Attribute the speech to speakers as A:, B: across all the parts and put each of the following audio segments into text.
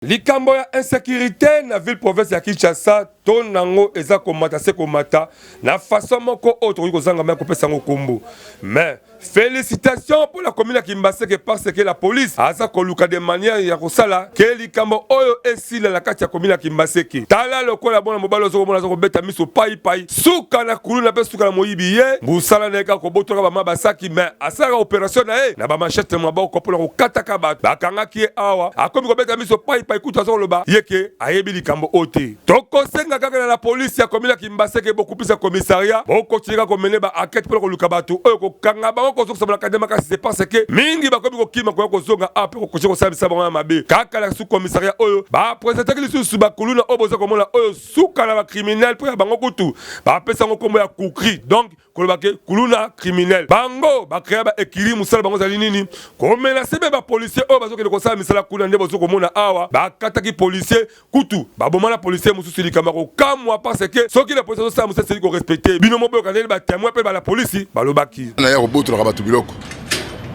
A: Likambo ya insecurite na ville province ya Kinshasa to nango eza komata se komata na façon moko oyo tokoki kozanga mai kopesa yango kombo. Mais félicitations pour la commune ya Kimbaseke parce que la police aza koluka de manière ya kosala ke likambo oyo esila na kati ya commune ya Kimbaseke. Tala lokola mwana mobali ozo komona aza kobeta miso pai pai, suka na kuluna mpe suka na moyibi ye mosala na ye kaka kobotolaka bama basaki, mais asalaka operation na ye na ba machette na maboko mpo na kokataka bato. Bakangaki ye awa, akomi kobeta miso pai pai, kutu aza koloba ye ke ayebi likambo oyo te. Tokosenga kaka na la polisi ya commune ya Kimbaseke bokupisa commissariat, bokontinue kaka komene ba enquête mpo na koluka bato oyo, kokanga bango, kozongisa bolaka nde makasi. C'est parce que mingi bakomi kokima koya kozonga awa mpe kokontinue kosala misala bango ya mabe. Kaka na sous commissariat oyo bapresentaki lisusu bakuluna oyo boza komona oyo, suka na bacriminel, mpo ya bango kutu bapesa yango nkombo ya kukri, donc koloba ke kuluna criminel. Bango bakrea ba ekiri, mosala bango ezali nini? Komenase mpe bapolisier oyo bazokende kosala misala kuna. Nde bozo komona awa bakataki policier, kutu baboma na policier mosusu. Likambo ya kokamwa, parce que soki la polisi azosala mosala, esili korespecte bino. Moboyoka ndenge batemoin mpe bala polisi balobaki.
B: Na ya kobotolaka bato biloko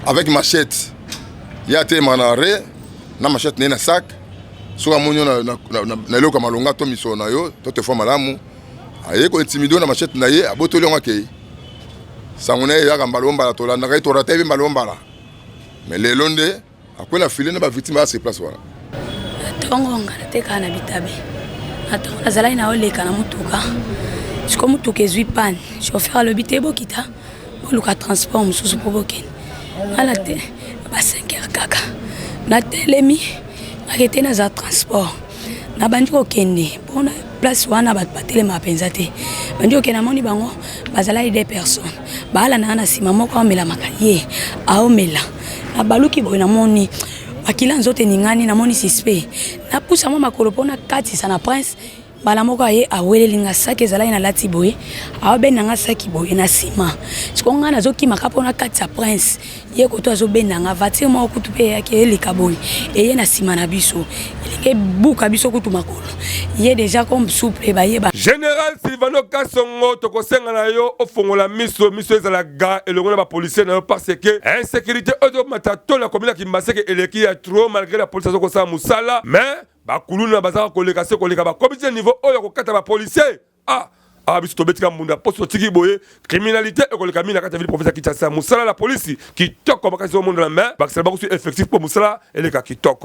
B: avec machette, ye atelemaka na re na machette na ye na sac. Soki amoni yo na eloko ya malonga to misolo na yo to telefone malamu, aye kointimide na machette na ye, abotoli yango, akei. Sango na ye eyaka mbala mbala, tolandaka ye, torata ye mpe mbala mbala, mais lelo nde akwei na file na bavictime aya sur place wana.
C: Na ntongo nga natekaka na bitabe. Na ntongo nazalaki na oleka na motuka, siko motuka ezwi panne, chauffeur alobi te bokita, boluka transport mosusu mpo bokende. Nga na te ba 5 heures kaka natelemi, nakete naza transport, nabandi kokende mpona place wana bato batelemaka mpenza te. Bandi kokende, namoni bango bazalaki deux personnes baalandaka na nsima, moko aomelamaka, ye aomela. Nabaluki boye, namoni makila nzoto eningani, namoni suspect. Napusa mwa makolo mpo nakatisa na Prince, mbala moko aye aweleli nga saki ezalaki nalati boye, aobenda nga saki boye na nsima. Siko ngai nazokimaka mpo nakatisa Prince, ye koto azobenda nga. Voiture moko kutu mpe eyaki eleka boye, eye na nsima na biso, elingi ebuka biso kutu makolo. Ye déjà comme souple bayeba.
A: Général Silvano Kasongo, tokosenga na yo ofongola miso, miso ezala ga elongo na bapolisier na yo, parce que insécurité oyo ezomata to na commune ya Kimbaseke eleki ya trop. Malgré la police azokosala mosala, mais bakuluna bazaka koleka se koleka, bakomi ti na niveau oyo ya kokata bapolisier. Ah ah, biso tobetika mbunda poso, totiki boye, criminalité ekoleka mingi na kati ya ville province ya Kinshasa. Mosala la polisi kitoko makasi omonana, mais bakisala bango su effectif mpo mosala eleka kitoko.